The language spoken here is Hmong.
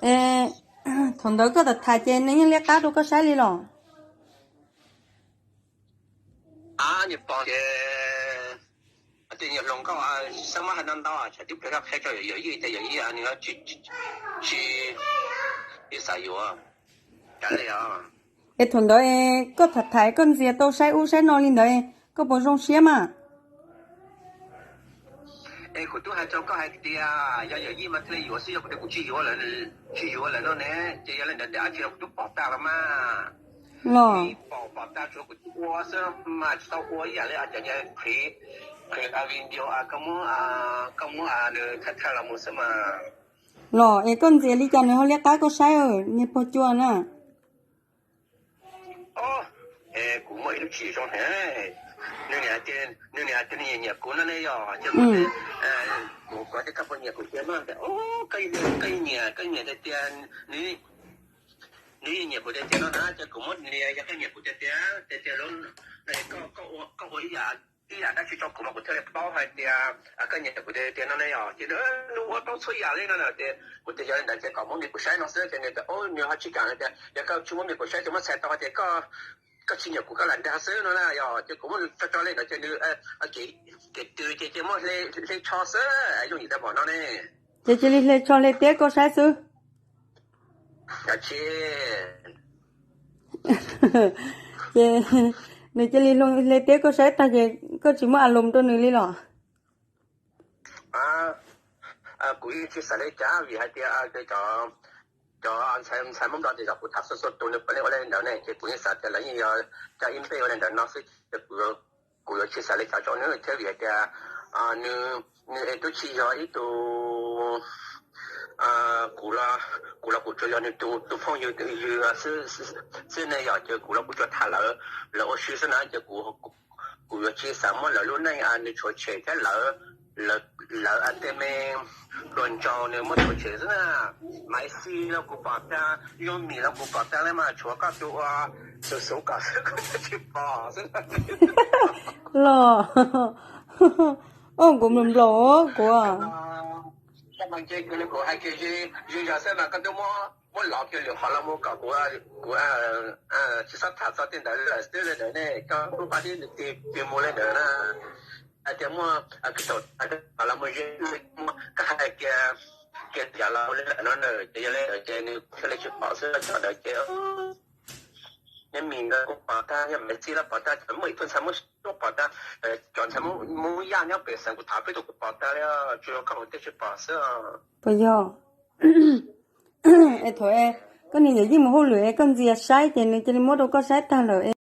Es thaum ntawd koj tham tham ces nws yeej liab qab rau koj saib li los? Niag pog ces hais tias nyias hluas nkauj xav muab hais ntau ntau, tsam tib pliag koj qhia rau yawm yij tias yawm yij nws tsis, tsis xav yuav. Kav liam. Es thaum ntawd koj tham tham koj ntxias tau saib ub saib no li ntawd, koj puas zoo siab mas? Es kuv twb hais rau koj hais tias yog yawm yij mas thiaj li yuav xwb, yog kuv tias kuv tsis yuav lawm, tsis yuav lawm no ne, ces yog li ntawd tias dab tsi los kuv twb pom tag los mas. Los pom pom tag, tsuav kuv tsis ua xwb mas tsis tau ua ib yam li cov niag qhwv, qhwv video koj muab, koj muab nws thawj thawj los mus xwb mas. Los es koj ntxias li cas nws ho liab qab koj saib, niag pog cua na? Kuv muaj ib lub tshim zoo heev, nws niam tias nws nyiam nyiam kuv no ne yog ces kuv, kuv tias koj puas nyiam kuv tiag no tias koj nyiam, koj nyiam tiag tiag, nws nws nyiam kuv tiag tiag no na ces kuv muab nws, yog koj nyiam kuv tiag tiag tiag tiag, koj ua ib yam, ib yam dab tsi rau kuv mas kuv thiaj li paub hais tias koj nyiam kuv tiag tiag no ne yog ces nws ua tau txhua yam li no na ces kuv tias yog li ntawd ces kom muab nws kuv saib no xwb ces nws tias nws ho tsis kam tias yog koj tsis muab nws kuv saib ces muab txhais tau hais tias koj tsis nyiam kuv koj lam dag xwb no na yog ces kuv muab nws tso tso li ntawd ces nws kev tw ces ces muab hle tsho xwb, yooj yim tag npaum no ne. Ces cia li hle tsho hle tiab koj saib xwb. Ces nws cia li hle tiab koj saib tag ces koj tsis muab a lus rau nws li los? Kuv yeej tsis xav li cas vim hais tias cov ntxhais Hmoob Nplog ces yog kuv tham xua xua tus nws puav leej ua li ntawd ne ces kuv yeej xav tias lawv yeej yog coj ib npej ua li ntawd no xwb ces kuv yuav tsis xav li cas rau nws thiab vim hais tias nws, nws es twb tsis yog ib tug, kuv, kuv los kuv tsuas yog nws tus phooj ywg xwb ne yog ces kuv los kuv tsuas tham lawv, lawv ua si xwb na ces kuv yuav tsis xav muab lawv lub neej, nws tshuav tshem thiab lawv, lawv tej me hluas nraug nws muab tshuav tshem xwb na. Maiv Xis los kuv pom tag, Yob Mim los kuv pom tag li mas tshuav koj tus ua xum xum kom xwb kuv thiaj tsis pom xwb. Los, o kuv nplaum nplaum kuv. Kuv hais tias zoo yog xwb mas koj twb muab, muab lov kiag lwm qhov los mus kom kuv, kuv tsis txhob tham txog tej ntawd lawm xwb li ntawd ne, koj kuj pab tib nws tig tig mus li ntawd na. Hais tias muaj koj tau qhov los mus ze, koj hais kiag, kiag yam los li lawm no na ces yog li ntawd ces nws thiaj li tsis pom xwb cov ntawd ces Yob Mim los kuv pom tag, yog Maiv Xis los pom tag, muaj ib tug ntxhais Hmoob Suav pom tag, cov ntxhais Hmoob Yaj nyob pem xeev kuv tham peb tus kuv pom tag li, tsuas yog koj hauv tej tsis pom xwb. Puas yog? Es thaum koj niag yawm yij mus hauj lwm es koj ntxias saib ces nws cia li muab rau koj saib tag lawm.